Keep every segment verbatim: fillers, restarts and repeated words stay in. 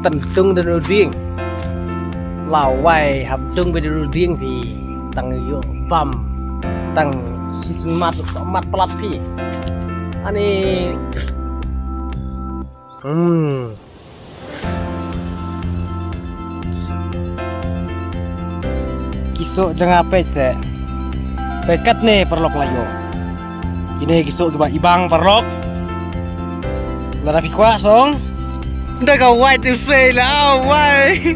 Tang dung da u dieng. La wai hap dung bad u dieng phi. Tang ïoh bam. Tang shisien mat, mat palat phi. Ani. Hmm. Ki soh jong nga peit se. Peit katne paralok la ïoh. Kine ki soh kiba ibang paralok. Lada phi kwah song. Da ka wai tu sei la wai.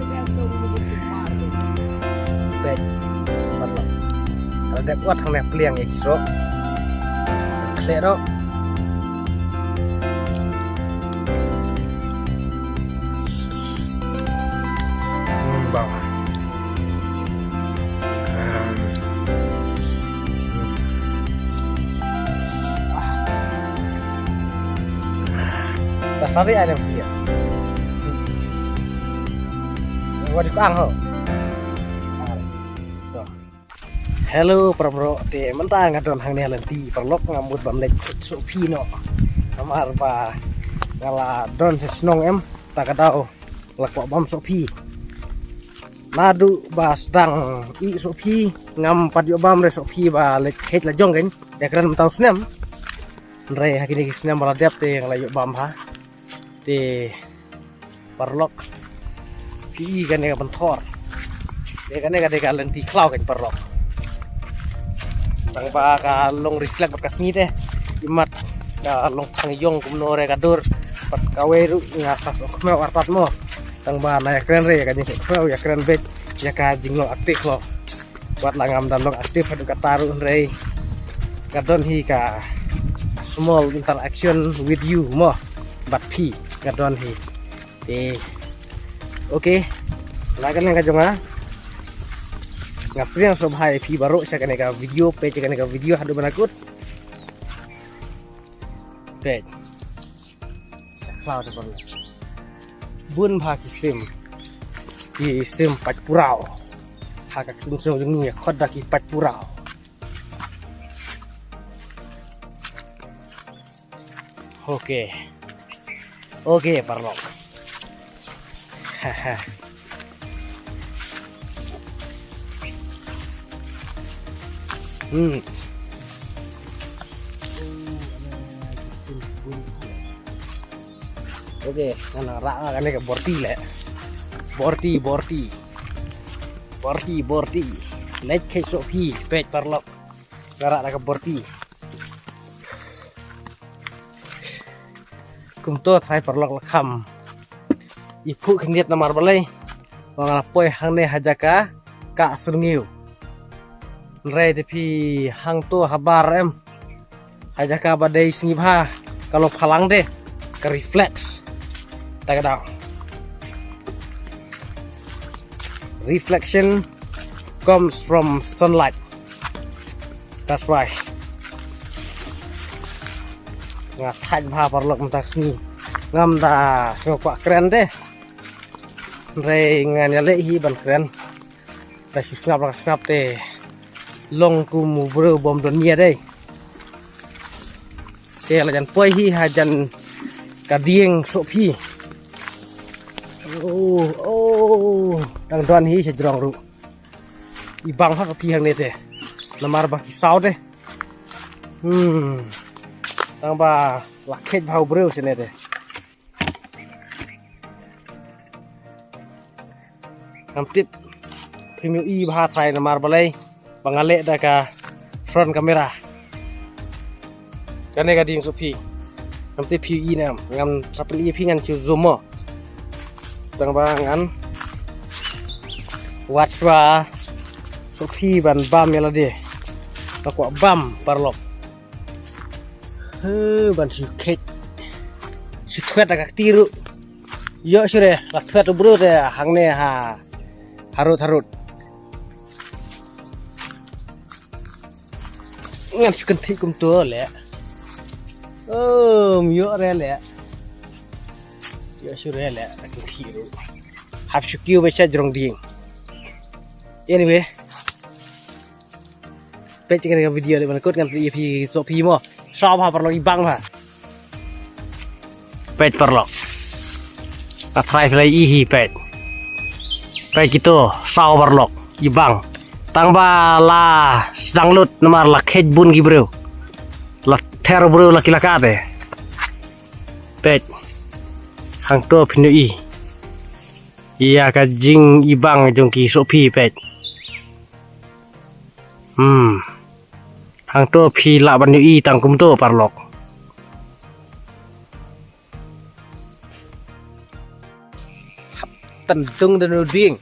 Peit paralok. Ka la dep wat hangne pliang ïa ki soh. Khleh noh. Hmm, bang. Hmm. Ta sari ada dia. Wa di kang ho. Hello, paralok, te mynta nga don hangne ha lynti paralok, nga mut ban leit kheit sohphi noh. Namar ba nga la don sha shnong em, ta ka daw la kwah bam sohphi. Naduh ba sdang ïeh sohphi ngam pat ïoh bam re sohphi ba leit kheit la jong kein, ïa kren mynta u snem. Hynrei ha kine ki snem ba la dep te nga la ïoh bam ha. Te paralok, phi i kane ka pynthor. Te kane ka dei ka lynti khlaw kein paralok. Tang ba ka long reflect bad ka sngi te. Imat ka long thang ïong kumno re ka dur. Bad kawei ruh nga sa sohkhmiew artat mo. Tang ba na ïa kren re ïa ka jingsohkhmiew, ïa kren beit ïa ka jinglong active mo. Wat la ngam da long active haduh katta ruh hynrei ka don hi ka small interaction with you mo. Bad phi ka don hi. Te, okay. La kane ka jong nga. Nga pdiang sngewbha ïa phi baroh sha kane ka video, peit sha kane ka video haduh ban da kut. Peit. Sha khlaw te ban. Bun bha ki sim. Ki sim pait puraw. Ha ka ktien jong ngi ïa khot da ki pait puraw. Okay. Okay, paralok. Hmm. Okay, nga nang rah nga kane ka borti le. Borti, borti. Borti, borti. Leit kheit sohphi, peit paralok. Nga rah da ka borti. Kumto trai paralok la kham. I phuh khyndiat namar balei. Ba nga la poi hangne ha jaka ka syrngiew. Hynrei te phi hangto habar em. Ha jaka ba dei sngi bha ka long phalang de ka reflex. Ta ka daw. Reflection comes from sunlight. That's why. Nga thait bha paralok mynta ka sngi. Ngam da sngew kwah kren de. Hynrei ngan ïaleh hi ban kren. Da shu sngap la ka sngap te long kum u briew bym don nia dei. Te la jan poi hi ha jan ka dieng sohphi. Oh, oh, dang don hi sha jrong ruh. I bang ha ka phi hangne te. Namar ba ki saw te. Hmm. Tang ba la kheit bha u briew shane te. Ngam tip. Phim ïohi bha trai namar balei ba nga leh da ka front camera. Kane ka dieng sohphi. Ngam tip phi ïohi ne em. Ngam sa pyni ïa phi ngan shu zoom mo. Tang ba ngan wad shuwa sohphi ban bam ïa lade. Nga kwah bam paralok. He, ban shu kheit. Shu thwet da ka kti ruh. Ïoh shu re, la thwet u briew te hangne ha harud harud. Ngan shu kynthih kumto le. Oh, ym ïoh re le. Ïoh shu re le, la kynthih ruh. Hap shu kiew beit sha jrong dieng. Anyway. Peit kane ka video dei ban kut ngan pyni ïa phi sohphi mo. Saw bha paralok i bang bha. Peit paralok. Ka trai phi la i hi peit. Peit kito saw paralok, i bang. Tang ba la sdang lut namar la kheit bun ki briew. La ther briew la ki la kate. Peit. Hangto phin ïohi ïa ka jingibang jong ki sohphi peit. Hmm. Hangto phi lah ban ïohi tang kumto paralok. Hap tang dung da nu ding.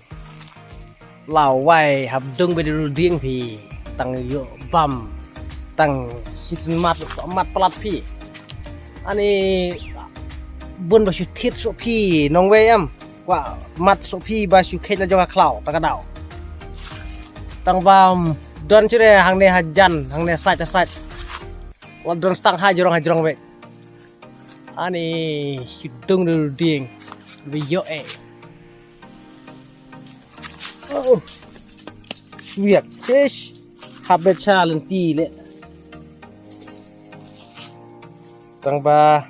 Lawai hap dung ba da nu ding phi. Tang ïoh bam. Tang shisien mat mat palat phi. Ani bun ba shu thied sohphi nongwei em. Kwah mat sohphi ba shu kheit la jong ka khlaw ta ka daw. Tang bam don chire hangne hajan hangne sait sait. Wa don stang ha jrong ha jrong wei. Ani shu dung da nu ding. Ba ïoh eh. Oh. Swiak. Shish. Habet cha lenti le. Tang ba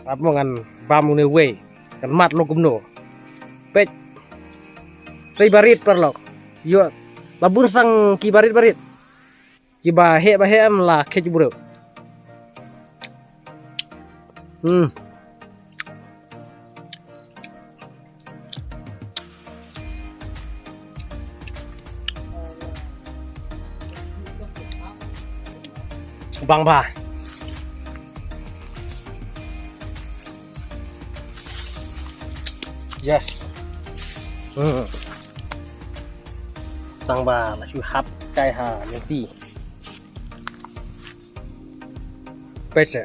ap mo ngan bam une wei. Ngan mat lo kumno. Peit. Sei barit paralok. Ïoh. La bun sang ki barit barit. Ki ba heh ba heh em la kheit briew. Hmm. Bang ba. Yes. Hmm. Tang ba la shu hap kai ha lenti. Peit se.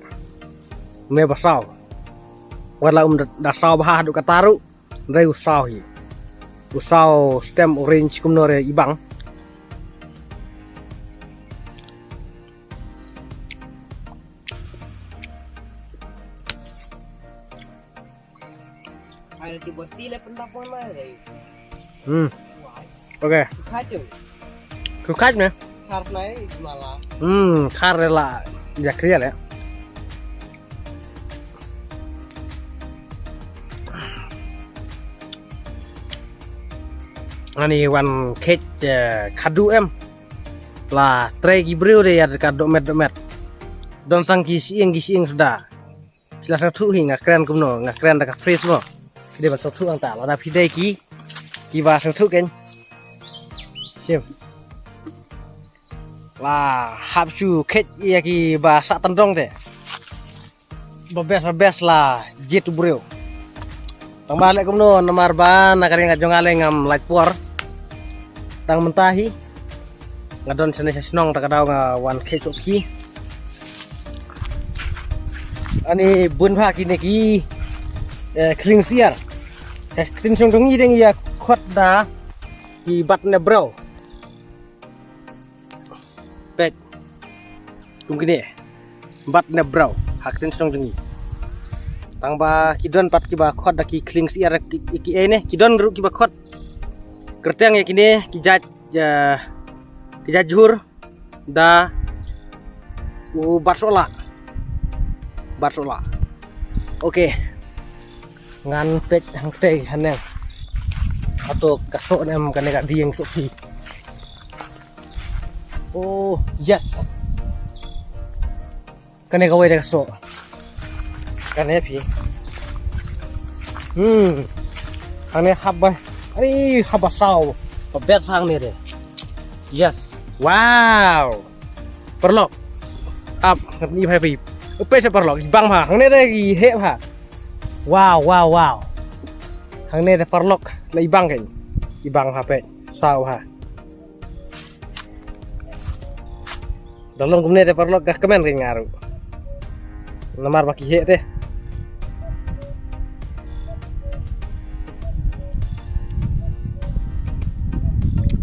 Me ba saw. Wat la um da, da saw ba ha haduh kata ruh. Dei u saw hi. U saw stem orange kumno re i bang. Ai ti boti le penda pon ma dei. Hmm. Okay. Khachu. Khachu me. Khar nai mala. Hmm, khar la. Ya kriya le. Ani wan kheit, eh, khadu em. La trei ki briew de ya ka dohmet dohmet. Don sang ki sieng ki sieng suda. Sila sngewthuh hi nga kren kumno, nga kren da ka phrase mo. Ki dei ban sngewthuh hangta, lada phi dei ki, ki ba sngewthuh kein. Shim. La hap shu kheit ïa ki ba sah tendong te. Ba best, ba best la jied u briew. Tang ba leh kumno namar ba na ka ri nga jong nga leh ngam lait por. Tang mynta hi. Nga don shane sha shnong ta ka daw nga wan kheit sohphi. Ani bun bha kine ki, eh, khlieng syiar. Ka ktien shong jong ngi dang ïa khot da ki bat ne brau. Peit. Kum kine. Bat ne brau. Ha ktien shong jong ngi. Tang ba ki don pat ki ba khot da ki khlieng syiar ki, ki, ki, eh, ne. Ki don ruh ki ba khot. Kyrteng ïa kine ki jait, eh, ki jait jhur. Da u bat sohla. Bat sohla. Okay. Ngan peit hangtei haneng. Hato ka soh ne em kane ka dieng sohphi. Oh, yes. Kane kawei de ka soh. Kane phi. Hmm. Hangne haba. Ai, haba saw. Ba best hangne de. Yes. Wow. Paralok. Ap, ngan i bha phi. Upe se paralok. Bang bha. Hangne de i heh bha. Wow, wow, wow. Hangne de paralok. La i bang kein. I bang bha peit. Saw bha. Da long kumne te paralok ka kmen ka nga ruh. Namar ba ki heh te.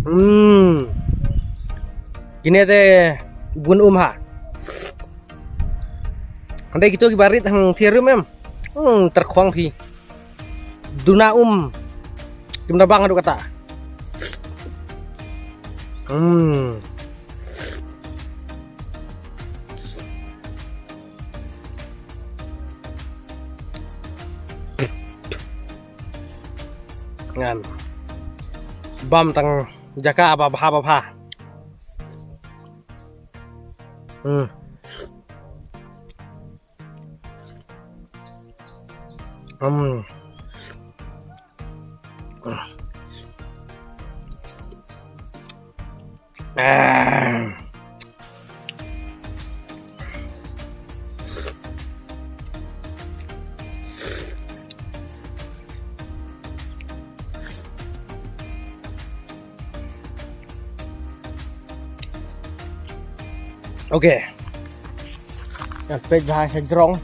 Hmm. Kine te bun um ha. Hynrei kito ki barit hang thiar um em. Hmm, tyrkhong phi. Duna um. Kim da bang haduh kata. Hmm. Bam tang jaka ba bha ba bha. Hmm. Hmm. Ah. Okay. Ngan peit bha sha jrong.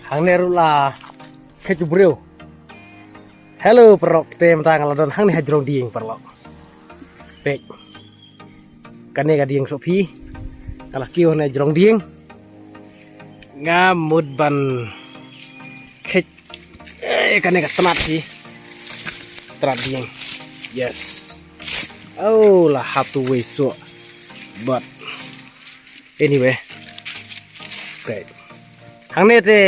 Hangne ruh la khet u briew. Hello paralok, te mynta nga la don hangne ha jrong dieng paralok. Peit. Kane ka dieng sohphi. Ka la kiew hangne jrong dieng. Nga mut ban khet. Eh, kane ka tnat phi. Tnat dieng. Yes. Oh, la hap tu wei soh. But anyway. Okay. Hangne te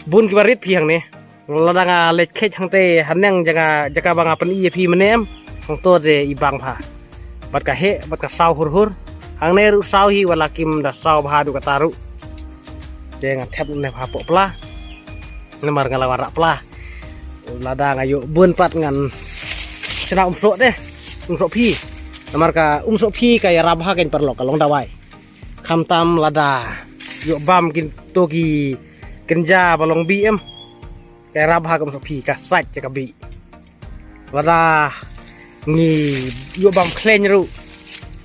bun kiba rit phi hangne. Lada nga leit khet hangte haneng jaka, jaka ba nga pyni ïa phi mynne em. Hangto te i bang bha. Bad ka heh, bad ka saw hur hur. Hangne ruh saw hi, wat la kim da saw bha haduh katta ruh. Te nga thep ne bha hapoh pla. Namar nga la wanrah pla. Lada nga ïoh bun pat ngan shna um soh te. Um sohphi. Namar ka um sohphi ka ïarap bha kein paralok, ka long dawai. Khamtam lada ïoh bam kito ki kynja ba long bih em. Ka ïarap bha ka um sohphi, ka sait ka bih. Lada ngi ïoh bam khleiñ ruh,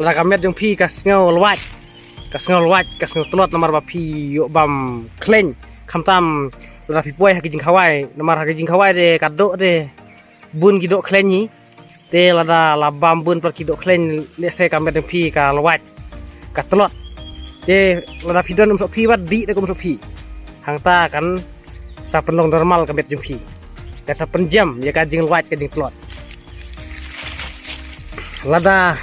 lada ka met jong phi ka sngew lwait, ka sngew lwait, ka sngew tlot namar ba phi ïoh bam khleiñ. Khamtam lada phi poi ha ki jingkhawai, namar ha ki jingkhawai te ka doh te bun ki doh khleiñ hi. Te lada la bam bun pat ki doh khleiñ, lehse ka met jong phi ka lwait, ka tlot. Te lada phi don um sohphi, wat dih da ka um sohphi. Hangta kan sa pynlong normal ka met jong phi. Kan sa pynjem ïa ka jinglwait ka jingtlot. Lada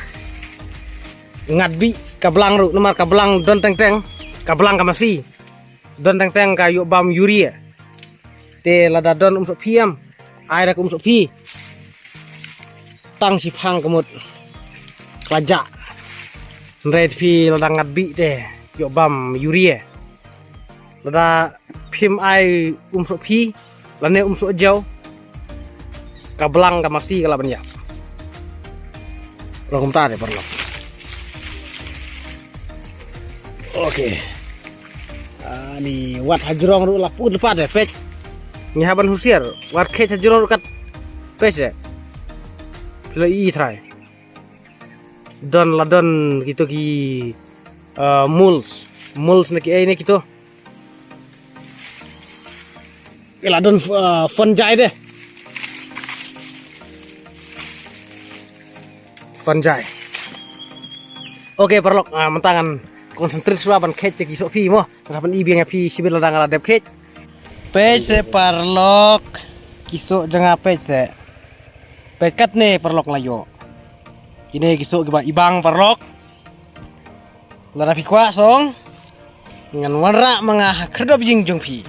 ngat bih ka blang ruh, namar ka blang don teng teng, ka blang ka masi. Don teng teng ka ïoh bam urea. Te lada don um sohphi em, ai da ka um sohphi. Tang shiphang ka mut ka la jah. Hynrei phi lada ngat bih te ïoh bam urea. Lada phim ai um sohphi lane um sohjaw, ka blang ka masi ka lah ban ïap. Long kumta te paralok. Okay. Ani wat ha jrong ruh la pud lypa te peit. Ngi hap ban husiar. Wat khet ha jrong ruh kat peit te. Phi la i trai. Don la don kito ki, uh, moles. Moles na ki ei ne kito. Ki la don, uh, fungi te. Fungi. Okay paralok, ah, mynta ngan concentrate shuwa ban khet ki sohphi mo. Ngan sa pyni biang ïa phi shibit lada nga la dep khet. Peit te paralok. Ki soh jong nga peit te. Peit katne paralok la ïoh. Kine ki soh kiba i bang paralok. Lada phi kwah song, ngan wanrah ma nga ha khyrdop ïing jong phi.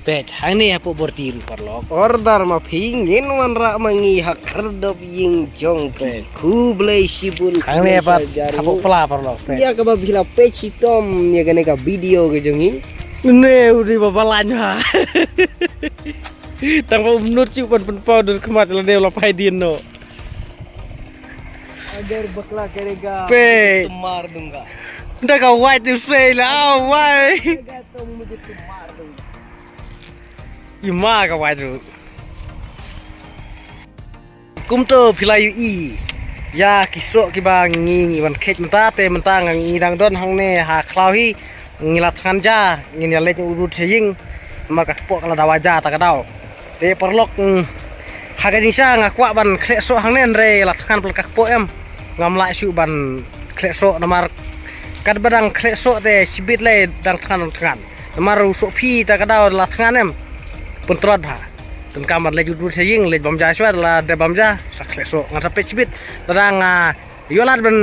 Peit, hangne hapoh bor ti ruh paralok. Order ma phi, ngin wanrah ma ngi ha khyrdop ïing jong phi. Peit. Khublei shibun. Hangne pat hapoh pla paralok. Peit. Ïa kaba phi la peit shitom ïa kane ka video ka jong ngi. Ne u dei ba balang ha. Tang ba um nud shuh ban pynpaw dur khmat lade u la phai dien noh. अगर बकला करेगा, peit, तो मार दूंगा। Nda ka wait tu sei la, wai. करेगा तो मुझे तो मार दूंगा। I ma ka wait tu. Kumto phi la ïohi ïa ki soh kiba ngi, ngi wan khet mynta te mynta nga ngi dang don hangne ha khlaw hi. Ngi la thngan ja, ngin ïa leit u rud sha ïing. Namar ka kpoh ka la dawa ja ta ka daw. Te paralok, mm, ha ka jingshisha nga kwah ban khleh soh hangne hynrei la thngan pla ka kpoh em. Ngam lah shuh ban khleh soh namar katba dang khleh soh te shibit lei dang thngan dang thngan. Namar u sohphi ta ka daw la thngan em. Pyntlot bha. Te ngam lah leit u rud sha ïing, leit bam ja shuwa, la dep bam ja sa khleh soh. Ngan sa peit shibit. Lada nga ïoh lad ban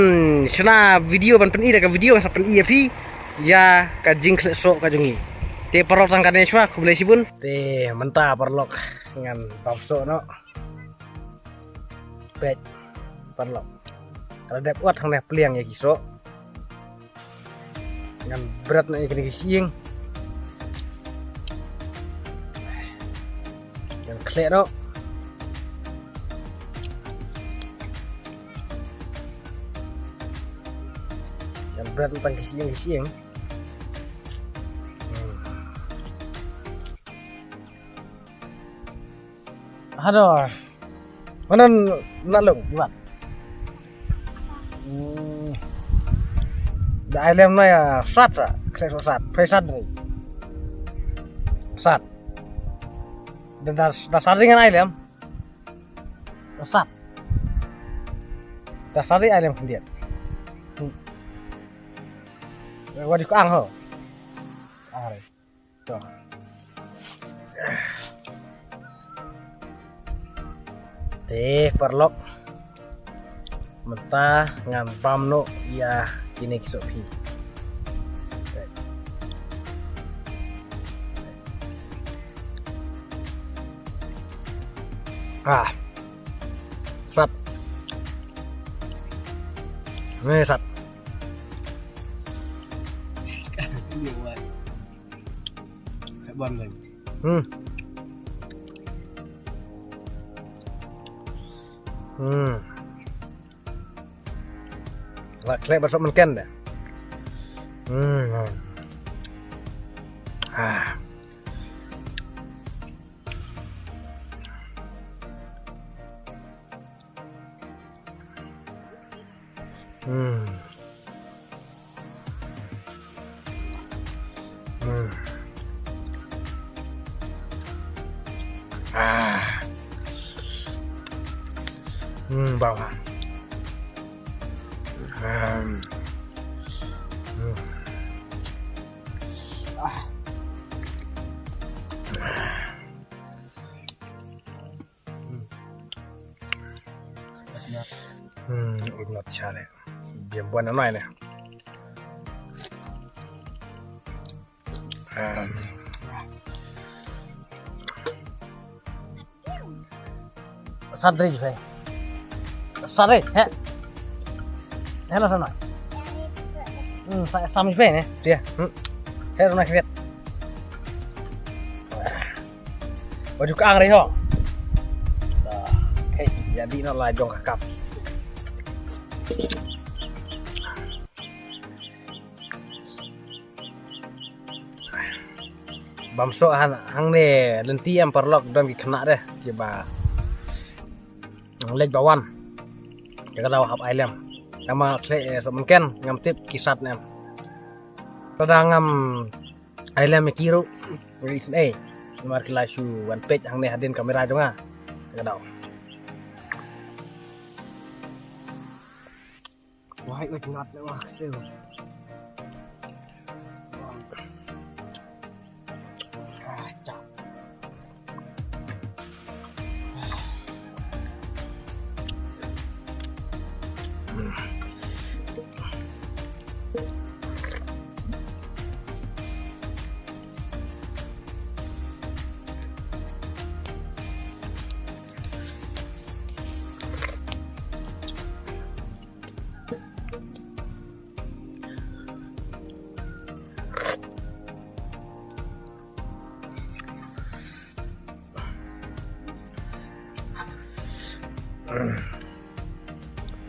shna video ban pyni da ka video ngan sa pyni ïa phi ïa ka jingkhleh soh ka jong ngi. Te paralok tang katne shuwa, khublei shibun. Te mynta paralok ngan bam soh noh. Peit paralok. Ka la dep wat hangne pliang ïa ki soh. Ngan bret noh ïa kine ki shyieng. Ngan khleh noh. Ngan bret noh tang ki shyieng ki shyieng. Hmm. Hado. Manan na lung, Iwan. Hmm. Da ai lem na ïa sat sa, khleh soh sat, phi sat ni. Sat. Da, da, da sat ring ai lem. Da sat. Da sat ring ai lem khyndiat. Hmm. Wa di ko ang ho. Are. To. Te paralok. Mynta ngan bam noh ïa kine ki soh phi. Ah. Sat. Ni sat. Hmm. Hmm. La khleh ba soh mynken de. Hmm. Ah. Hmm. Hmm. Ah. Hmm, bau ha. Hmm. Hmm. Ah. Hmm, ul ngat shale. Biang buan anai ne. Hmm. Sadri jai. Sadri, he. Hello sana. Hmm, sa sam jai ne. Dia. Hmm. Hello na kret. Baju kang ri ho. Okay, jadi na la jong ka kap. Bam soh hangne lynti em paralok don ki khynnah de kiba leit ba wan. Ka daw hap ai lem. Tang ma khleh, eh, soh mynken ngam tip ki sat ne em. Lada ngam ai lem ïa ki ruh. Ri sngewsih. Namar ki la shu wan peit hangne hadien kamera jong nga. Ka daw. Wah, oi, ngat le wah, sel. Ah, chak.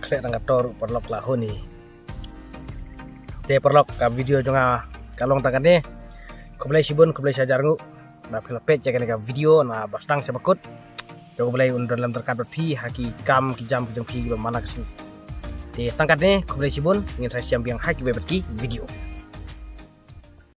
Khleh dang ka tor paralok la huni. Te paralok ka video jong nga ka long tang kane. Khublei shibun, khublei shihajar nguh. Ba phi la peit ïa kane ka video na ba sdang sha ba kut. To khublei un don lem ryngkat bad phi ha ki kam ki jam ki jong phi kiba man la ka sngi. Te tang katne khublei shibun, ngin sa ïashem biang ha kiwei pat ki video.